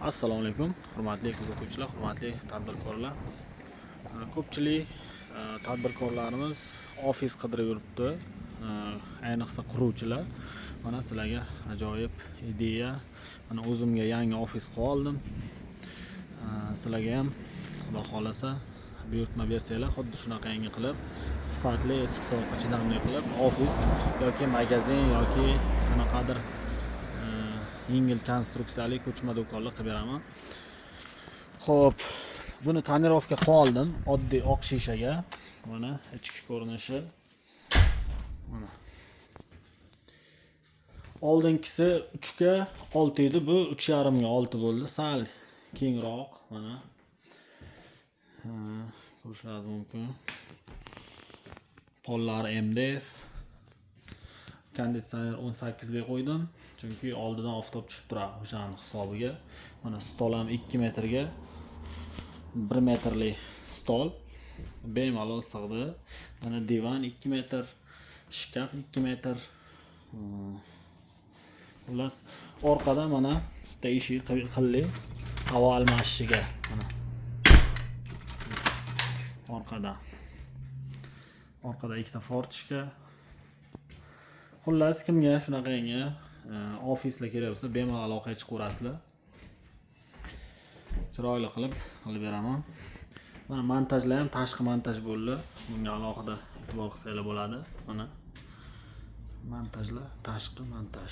Assalomu alaykum, hurmatli kuzatuvchilar, hurmatli tadbirkorlar. Ko'pchilik tadbirkorlarimiz ofis qidirib yuribdi. Ayniqsa quruvchilar. Mana sizlarga ajoyib ideya. Mana o'zimga yangi ofis qilib oldim. Sizlarga ham, Xudo xohlasa, buyurtma bersanglar, xuddi shunaqangi qilib, sifatli, issiq sovuqqa chidamli qilib ofis yoki magazin yoki qanaqadir yengil konstruksiyali ko'chma do'konlar qilib beraman. Xo'p, buni тонировка qilib oldim, oddiy oq shishaga. Mana ichki ko'rinishi. Mana. Oldingisi 3 ga 6 edi, bu 3,5 ga 6 bo'ldi. Sal kengroq, mana. Ha, ko'rishingiz mumkin. Pollari MDF. Konditsioner 18 ga qo'ydim, chunki oldidan oftob tushib turadi, o'shani hisobiga. Mana stol ham 2 metrga 1 metrli stol bemalol sig'di. Mana divan 2 metr, shkaf 2 metr. Xullas, orqada mana bitta eshik qildik havo almashishiga, mana. Orqada. Orqada ikkita форточка. Xullas, kimga shunaqangi ofislar kerak bo'lsa, bemalol aloqaga chiqaverasizlar. Chiroyli qilib qilib beraman. Mana montajlar ham tashqi montaj bo'ldi. Bunga alohida e'tibor qilsanglar bo'ladi. Mana montajlar, tashqi montaj.